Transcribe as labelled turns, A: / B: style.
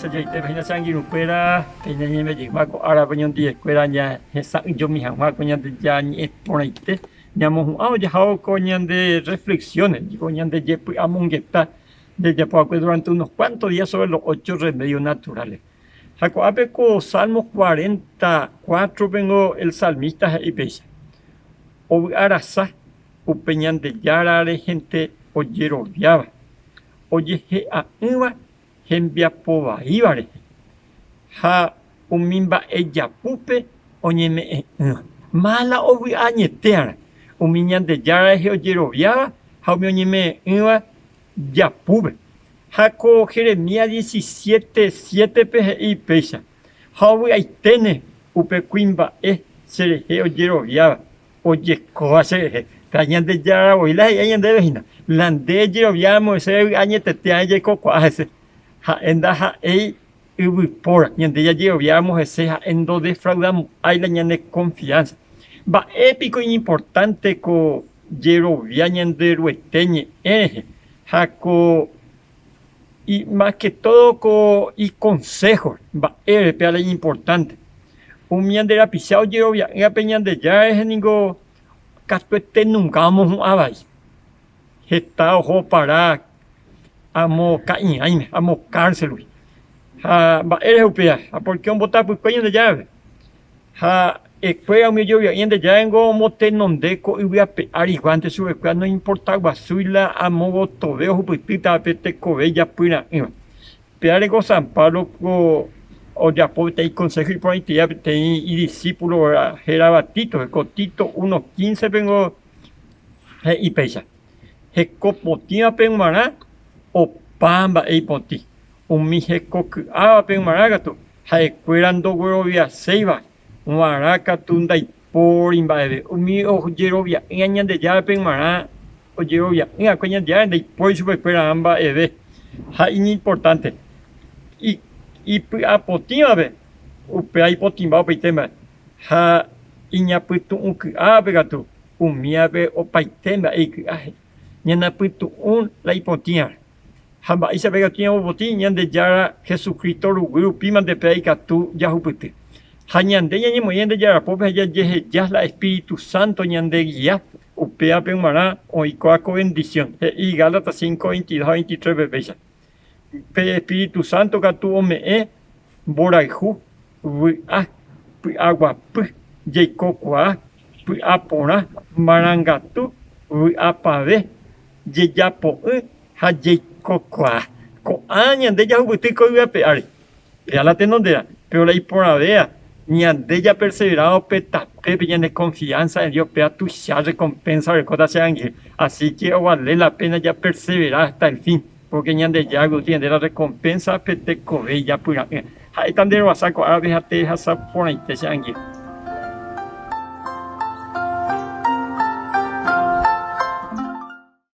A: Aguijejaite hína che angirũkuéra, péina ñañemejeyma ko árape oñondivekuéra ñahesa'ỹijomi hag̃ua ko Ñandejára ñe'ẽ porãite ñamohu'ãvo jahávo ko ñande reflexiones, ko ñande jepy'amongeta jajapo va'ekue durante unos cuantos días sobre los ocho remedios naturales. Ha ko'ápe ko Salmo 44 pengo el salmista he'i péicha, Ovy'a rasa upe Ñandejára rehente ojeroviáva, ojehe'a'ỹva hembiapo vaíva rehe, ha umi mba'e japúpe oñeme'ẽ'ỹva. Mála ovy'a añete'arã umi Ñandejára rehe ojeroviáva ha umi oñeme'ẽ'ỹva japúpe. Ha ko Jeremías 17, 7-pe he'i péicha, Ha ovy'aiténe upe kuimba'e cherehe ojeroviáva, ojekóva cherehe. Péva Ñandejára voi la he'iva ñandéve hína, la nde ejeroviáramo hese revy'a añetete ae jaikokuaa hese. Ha'e ndaha'éi yvypóra, ñande jajeroviáramo hese ha'e ndodefraudamo'ãi la ñane konfiánsa. Mba'e piko iñimportánte ko jerovia Ñanderuete ñe'ẽ rehe ha ko más ke tódo ko ikonsého mba'ére péva la iñimportánte. Umi ñande rapicha ojerovia'ỹva pe Ñandejára rehe ningo katuete nunga omohu'ã vai. Heta oho opara amo ka'irãime, amo kárselgui. Ha mba'ére upéva? Ha pórke ombotapykue Ñandejárape. Ha ha'ekuéra umi ojerovia'ỹ Ñandejára ningo omotenonde ko yvy ape áriguánte chupekuéra noimportaguasúi la amo gotove ohupytýtava pe tekove ijapyra'ỹva. Péva reko San Pablo ko ojapo peteĩ konsého iporãiteha peteĩ idisípulo hérava Tito, ko Tito 1:15 pengo he'i péicha, Heko potĩvape g̃uarã opa mba'e ipotĩ, umi heko ky'ávape g̃uarã katu ha'ekuéra ndogueroviaséiva g̃uarã katu ndaipóri mba'eve. Umi ojerovia'ỹva Ñandejárape g̃uarã ojerovia'ỹ va'ekue Ñandejára ndaipóri chupekuéra mba'eve. Ha iñimportánte, ipy'apotĩvape upéva ipotĩmba opaite mba'e, ha iñapytu'ũ ky'ávape katu umívape opaite mba'e iky'a he'i. Ñanapytu'ũ la ipotĩva. Ha mba'éichapa ikatu ñamopotĩ? Ñandejára Jesucristo ruguy rupi mante péva ikatu jahupyty. Ha ñande ñañemoĩ Ñandejára pópe ha jajeheja la Espíritu Santo ñandegia, upévape g̃uarã oĩ kóva ko bendición. He'i Gálatas 5, 22 ha 23-pe péicha. Pe Espíritu Santo katu ome'ẽ mborayhu, vy'a, py'aguapy, jeikokuaa, py'aporã, marangatu, vy'apavẽ, jejapo'ỹ ha jeikokuaa. Ko'ã ñande jahupyty ko yvy ape ári. Péa la tenonderã, péro la iporãvéva, ñande japerseverávo pe tapépe ñane confianza en Dios péa tuicha recompensa orekóta che angirũ. Así que ovale la pena japersevera hasta el fin, porque Ñandejára gotyo ñande la recompensa pe tekove ijapyra'ỹva. Ha'éta nde rohasa ko árape ha tehasa porãite che angirũ.